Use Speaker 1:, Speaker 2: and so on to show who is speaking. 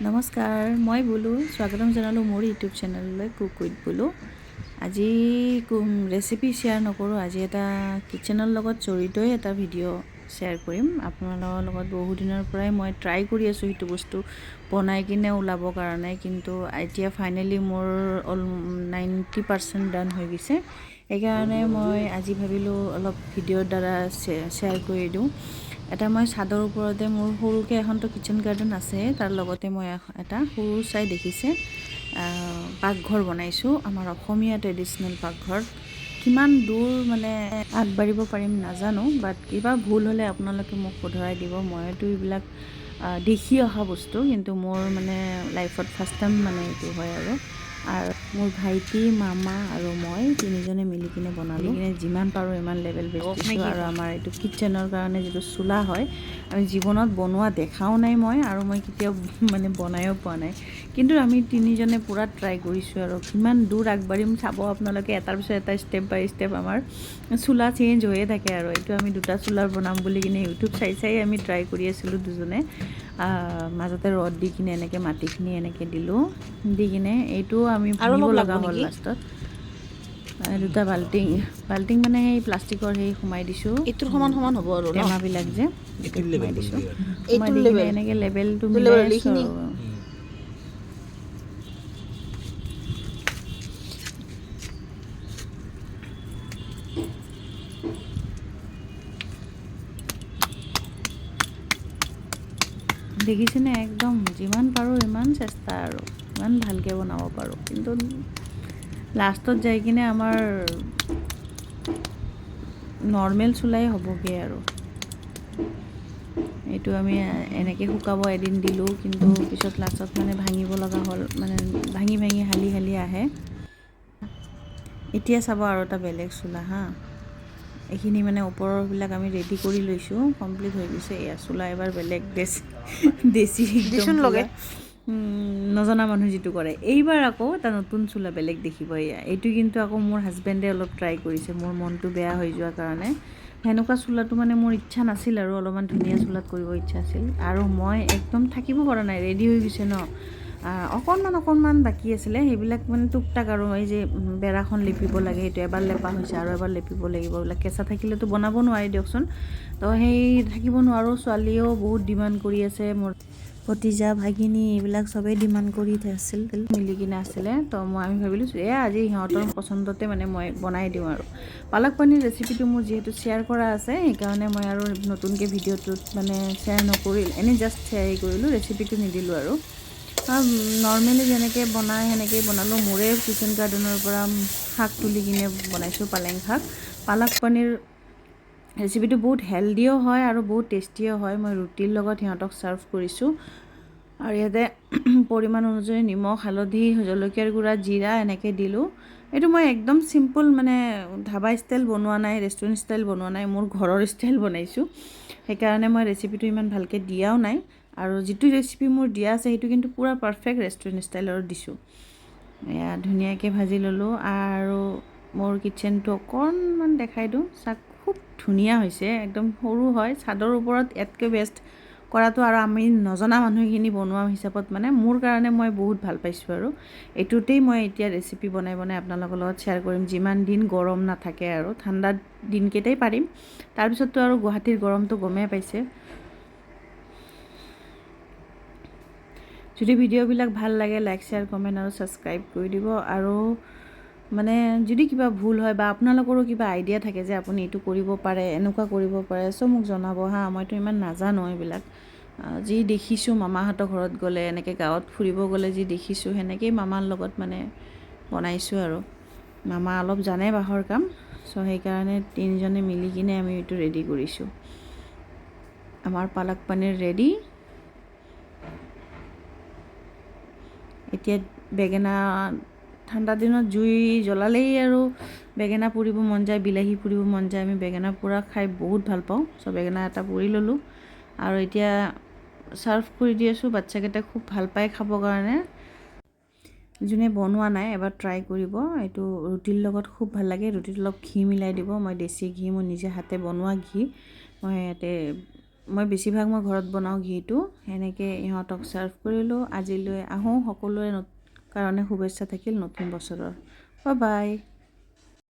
Speaker 1: নমস্কাৰ, মই বুলু। স্বাগতম জনালোঁ মোৰ ইউটিউব চেনেললৈ, কুক উইথ বুলু। আজি ৰেচিপি শ্বেয়াৰ নকৰোঁ। আজি এটা কিটচেনৰ লগত জড়িতই এটা ভিডিঅ' শ্বেয়াৰ কৰিম আপোনালোকৰ লগত। বহুদিনৰ পৰাই মই ট্ৰাই কৰি আছোঁ সেইটো বস্তু বনাই কিনে ওলাবৰ কাৰণে, কিন্তু এতিয়া ফাইনেলি মোৰ অল 90% ডান হৈ গৈছে। সেইকাৰণে মই আজি ভাবিলোঁ অলপ ভিডিঅ'ৰ দ্বাৰা শ্বেয়াৰ কৰি দিওঁ। এটা মই চাদৰ ওপৰতে, মোৰ সৰুকৈ এখনতো কিটচেন গাৰ্ডেন আছে, তাৰ লগতে মই এটা সৰু চাই দেখিছে পাকঘৰ বনাইছোঁ, আমাৰ অসমীয়া ট্ৰেডিশ্যনেল পাকঘৰ। কিমান দূৰ মানে আগবাঢ়িব পাৰিম নাজানো, বাট কিবা ভুল হ'লে আপোনালোকে মোক শুধৰাই দিব। মইতো এইবিলাক দেখি অহা বস্তু, কিন্তু মোৰ মানে লাইফত ফাৰ্ষ্ট টাইম মানে এইটো হয়। আৰু আৰু মোৰ ভাইটি, মামা আৰু মই তিনিজনে মিলি কিনে বনালোঁ কিনে যিমান পাৰোঁ ইমান লেভেল বেষ্ট দিছোঁ। আৰু আমাৰ এইটো কিটচেনৰ কাৰণে যিটো চোলা হয়, আমি জীৱনত বনোৱা দেখাও নাই মই, আৰু মই কেতিয়াও মানে বনায়ো পোৱা নাই, কিন্তু আমি তিনিজনে পূৰা ট্ৰাই কৰিছোঁ। আৰু কিমান দূৰ আগবাঢ়িম চাব আপোনালোকে। এটাৰ পিছত এটা ষ্টেপ বাই ষ্টেপ আমাৰ চোলা চেঞ্জ হৈয়ে থাকে। আৰু এইটো আমি দুটা চোলাৰ বনাম বুলি কিনে ইউটিউব চাই চাই আমি ট্ৰাই কৰি আছিলোঁ দুজনে। মাজতে ৰ'দ দি কিনে এনেকৈ মাটিখিনি এনেকৈ দিলোঁ, দি কিনে এইটো আমি
Speaker 2: আৰু
Speaker 1: ভাঙিব
Speaker 2: অলপ
Speaker 1: লগা
Speaker 2: লাগব
Speaker 1: হ'ল
Speaker 2: নেকি?
Speaker 1: লাষ্টত। দুটা বাল্টিং, বাল্টিং মানে সেই প্লাষ্টিকৰ সেই সোমাই দিছোঁ।
Speaker 2: এইটোৰ সমান সমান হ'ব আৰু ন?
Speaker 1: টেমাবিলাক যে
Speaker 3: এইটোৰ
Speaker 1: সোমাই
Speaker 3: লেভেল
Speaker 1: দিছোঁ,
Speaker 2: এইটোৰ
Speaker 1: সোমাই দি কিনে
Speaker 2: লেভেল।
Speaker 1: এনেকৈ লেভেলটো
Speaker 2: এইটোৰ
Speaker 1: মিলাই
Speaker 2: লেভেল
Speaker 1: আছোঁ।
Speaker 2: এইখিনি।
Speaker 1: আৰু দেখিছেনে, একদম যিমান পাৰোঁ ইমান চেষ্টা আৰু ইমান ভালকৈ বনাব পাৰোঁ, কিন্তু লাষ্টত যাই কিনে আমাৰ নৰ্মেল চোলাই হ'বগৈ। আৰু এইটো আমি এনেকৈ শুকাব এদিন দিলোঁ, কিন্তু পিছত লাষ্টত মানে ভাঙিব লগা হ'ল, মানে ভাঙি ভাঙি হালি হালি আহে। এতিয়া চাব আৰু এটা বেলেগ চোলা। হা, এইখিনি মানে ওপৰৰবিলাক আমি ৰেডি কৰি লৈছোঁ, কমপ্লিট হৈ গৈছে। এয়া চোলা এবাৰ বেলেগ দেশী দেশী একদম
Speaker 2: দিচোন লগে।
Speaker 1: পূৰা নজনা মানুহ যিটো কৰে। এইবাৰ আকৌ এটা নতুন চোলা বেলেগ দেখিব। এয়া এইটো কিন্তু আকৌ মোৰ হাজবেণ্ডে অলপ ট্ৰাই কৰিছে, মোৰ মনটো বেয়া হৈ যোৱাৰ কাৰণে। সেনেকুৱা চোলাটো মানে মোৰ ইচ্ছা নাছিল, আৰু অলপমান ধুনীয়া চোলাত কৰিব ইচ্ছা আছিল। আৰু মই একদম থাকিব পৰা নাই, ৰেডি হৈ গৈছে ন, অকণমান অকণমান বাকী আছিলে সেইবিলাক মানে টুকটাক। আৰু এই যে বেৰাখন লেপিব লাগে, সেইটো এবাৰ লেপা হৈছে, আৰু এবাৰ লেপিব লাগিব। এইবিলাক কেঁচা থাকিলেতো বনাব নোৱাৰি দিয়কচোন। তো সেই থাকিব নোৱাৰোঁ। ছোৱালীয়েও বহুত ডিমাণ্ড কৰি আছে, মোৰ
Speaker 4: ভতিজা, ভাগিনী এইবিলাক চবেই ডিমাণ্ড কৰি আছিল।
Speaker 1: মিলি কিনে আছিলে। তো মই আমি ভাবিলোঁ, এয়া আজি সিহঁতৰ পচন্দতে মানে মই বনাই দিওঁ। আৰু পালক পনীৰ ৰেচিপিটো মোৰ যিহেতু শ্বেয়াৰ কৰা আছে, সেইকাৰণে মই আৰু নতুনকৈ ভিডিঅ'টোত মানে শ্বেয়াৰ নকৰিল, এনেই জাষ্ট শ্বেয়াৰ কৰিলোঁ, ৰেচিপিটো নিদিলোঁ। আৰু নৰ্মেলি যেনেকৈ বনায় সেনেকৈয়ে বনালোঁ। মোৰে কিচেন গাৰ্ডেনৰ পৰা শাক তুলি কিনে বনাইছোঁ পালেং শাক। পালক পনীৰ ৰেচিপিটো বহুত হেল্ডিও হয় আৰু বহুত টেষ্টিও হয়। মই ৰুটিৰ লগত সিহঁতক ছাৰ্ভ কৰিছোঁ। আৰু ইয়াতে পৰিমাণ অনুযায়ী নিমখ, হালধি, জলকীয়াৰ গুড়া, জিৰা এনেকৈ দিলোঁ। এইটো মই একদম চিম্পল, মানে ধাবা ষ্টাইল বনোৱা নাই, ৰেষ্টুৰেণ্ট ষ্টাইল বনোৱা নাই, মোৰ ঘৰৰ ষ্টাইল বনাইছোঁ। সেইকাৰণে মই ৰেচিপিটো ইমান ভালকৈ দিয়াও নাই। আৰু যিটো ৰেচিপি মোৰ দিয়া আছে, সেইটো কিন্তু পূৰা পাৰফেক্ট ৰেষ্টুৰেণ্ট ষ্টাইলৰ দিছোঁ। এয়া ধুনীয়াকৈ ভাজি ল'লোঁ। আৰু মোৰ কিটচেনটো অকণমান দেখাই দিওঁ, চাওক, খুব ধুনীয়া হৈছে। একদম সৰু হয়, চাদৰ ওপৰত ইয়াতকৈ বেষ্ট কৰাটো আৰু আমি নজনা মানুহখিনি বনোৱা হিচাপত মানে মোৰ কাৰণে মই বহুত ভাল পাইছোঁ। আৰু এইটোতেই মই এতিয়া ৰেচিপি বনাই বনাই আপোনালোকৰ লগত শ্বেয়াৰ কৰিম, যিমান দিন গৰম নাথাকে। আৰু ঠাণ্ডা দিনকেইটাই পাৰিম, তাৰপিছততো আৰু গুৱাহাটীৰ গৰমটো গমেই পাইছে। যদি ভিডিঅ'বিলাক ভাল লাগে, লাইক, শ্বেয়াৰ, কমেণ্ট আৰু ছাবস্ক্ৰাইব কৰি দিব। আৰু মানে যদি কিবা ভুল হয় বা আপোনালোকৰো কিবা আইডিয়া থাকে যে আপুনি এইটো কৰিব পাৰে, এনেকুৱা কৰিব পাৰে, চ' মোক জনাব। হা, মইতো ইমান নাজানো এইবিলাক। যি দেখিছোঁ মামাহঁতৰ ঘৰত গ'লে, এনেকৈ গাঁৱত ফুৰিব গ'লে যি দেখিছোঁ, সেনেকেই মামাৰ লগত মানে বনাইছোঁ। আৰু মামা অলপ জানে বাঁহৰ কাম, চ' সেইকাৰণে তিনিজনে মিলি কিনে আমি এইটো ৰেডি কৰিছোঁ। আমাৰ পালক পনীৰ ৰেডি। এতিয়া বেঙেনা, ঠাণ্ডা দিনত জুই জ্বলালেই আৰু বেঙেনা পুৰিব মন যায়, বিলাহী পুৰিব মন যায়। আমি বেঙেনা পোৰা খাই বহুত ভাল পাওঁ। চ' বেঙেনা এটা পুৰি ল'লোঁ আৰু এতিয়া ছাৰ্ভ কৰি দি আছোঁ। বাচ্ছাকেইটাই খুব ভাল পায় খাবৰ কাৰণে। যোনে বনোৱা নাই, এবাৰ ট্ৰাই কৰিব। এইটো ৰুটিৰ লগত খুব ভাল লাগে। ৰুটিত অলপ ঘি মিলাই দিব। মই দেশী ঘি, মোৰ নিজে হাতে বনোৱা ঘি মই ইয়াতে মই বেছিভাগ মই ঘৰত বনাওঁ ঘিটো। সেনেকৈ ইহঁতক ছাৰ্ভ কৰিলোঁ। আজিলৈ আহোঁ। সকলোৰে কাৰণে শুভেচ্ছা থাকিল নতুন বছৰৰ। Bye bye.